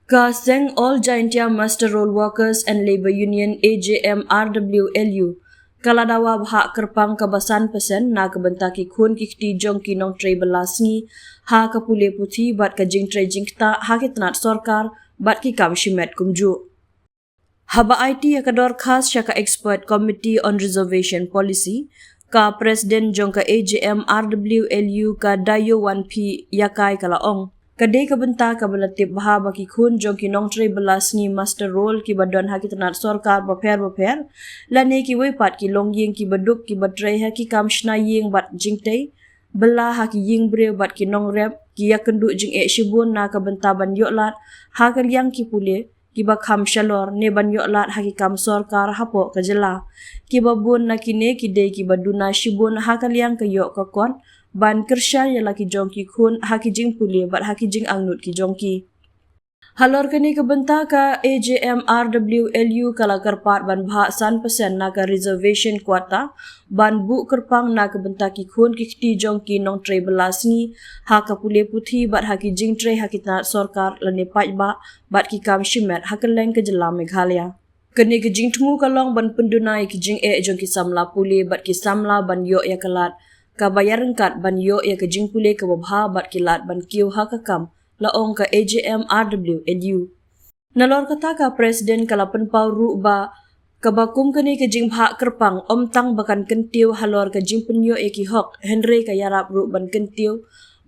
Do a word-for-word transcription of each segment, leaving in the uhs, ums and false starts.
Ka seng All Jaintia Muster Roll Workers and Labour Union, A J M R W L U, ka la dawa bhah kyrpang kaba san percent na ka bynta ki khun ki kti jong ki nongtrei bylla sngi ha ka pule puthi bad ka jingtrei jingktah ha ki tnat sorkar bad ki kam shimet kumjuh. Haba aiti ïa ka dorkhas sha ka Expert Committee on Reservation Policy, ka President jong ka A J M R W L U, ka Dayo Wanphi Yakai, ka la ong, ka dei ka bynta kaba la tip bha ba ki khun jong ki nongtrei bylla sngi muster roll kiba don ha ki tnat sorkar bapher bapher, lane kiwei pat ki longïing kiba duk kiba trei ha ki kam shna ïing bad jingtei bylla ha ki ïing briew bad ki nongrep, ki ïakynduh jingeh shibun na ka bynta ban ïoh lad ha ka liang ki pule kiba kham shalor ne ban ïoh lad ha ki kam sorkar hapoh ka jylla. Kiba bun na kine ki dei kiba duna shibun ha ka liang ka ïoh ka kot ban kyrshan ïa la ki jong ki khun ha ki jingpule bad ha ki jingangnud ki jong ki. Halor kane ka bynta, ka A J M R W L U ka la kyrpad ban bhah san percent na ka reservation quota ban buh kyrpang na ka bynta ki khun ki kti jong ki nongtrei bylla sngi ha ka pule puthi bad ha ki jingtrei ha ki tnat sorkar lane paidbah bad ki kam shimet ha kylleng ka jylla Meghalaya. Kane ka jingthmu ka long ban pynduna ïa ki jingeh jong ki samla pule bad ki samla ban ïoh ïa ka lad kaba ïaryngkat ban ïoh ïa ka jingpule kaba bha bad ki lad ban kiew ha ka kam, la ong ka A J M R W L U. Nalor kata, ka President ka la pynpaw ruh ba kaba kum kane ka jingbhah kyrpang ym tang ba kan kyntiew halor ka jingpynïoh ïa ki hok, hynrei ka ïarap ruh ban kyntiew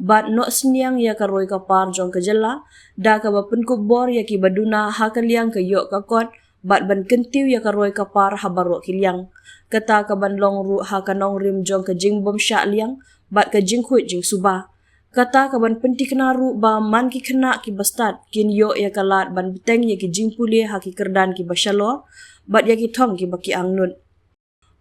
bad noh synñiang ïa ka roi ka par jong ka jylla da kaba pynkup bor ïa kiba duna ha ka liang ka ïoh ka kot bad ban kyntiew ïa ka roi ka par ha baroh ki liang. Kata ka ban long ruh ha ka nongrim jong ka jingbymshah liang bad ka jingkhuid jingsuba. Kata ka ban pynthikna ruh ba man ki khynnah kiba stad kin ïoh ïa ka lad ban bteng ïa ki jingpule ha ki kyrdan kiba shalor bad ïa ki thong kiba ki angnud.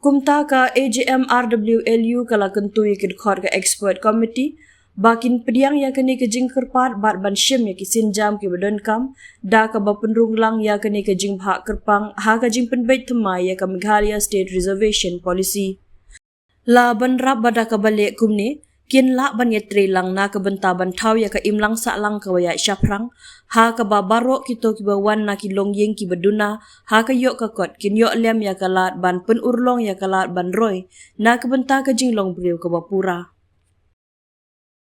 Kumta, ka A J M R W L U ka la kyntu ïa ki dkhot ka Expert Committee ba kin pdiang ïa kane ka jingkyrpad bad ban shim ïa ki sienjam kiba donkam da kaba pynrung lang ïa kane ka jingbhah kyrpang ha ka jingpynbeit thymmai ïa ka Meghalaya State Reservation Policy. La bynrap ba da kaba leh kumne, kin lah ban ïatrei lang na ka bynta ban thaw ïa ka imlang sahlang kaba ïaid shaphrang ha kaba baroh kito kiba wan na ki longïing kiba duna ha ka ïoh ka kot kin ïoh lem ïa ka lad ban pynurlong ïa ka lad ban roi na ka bynta ka jinglong briew kaba pura.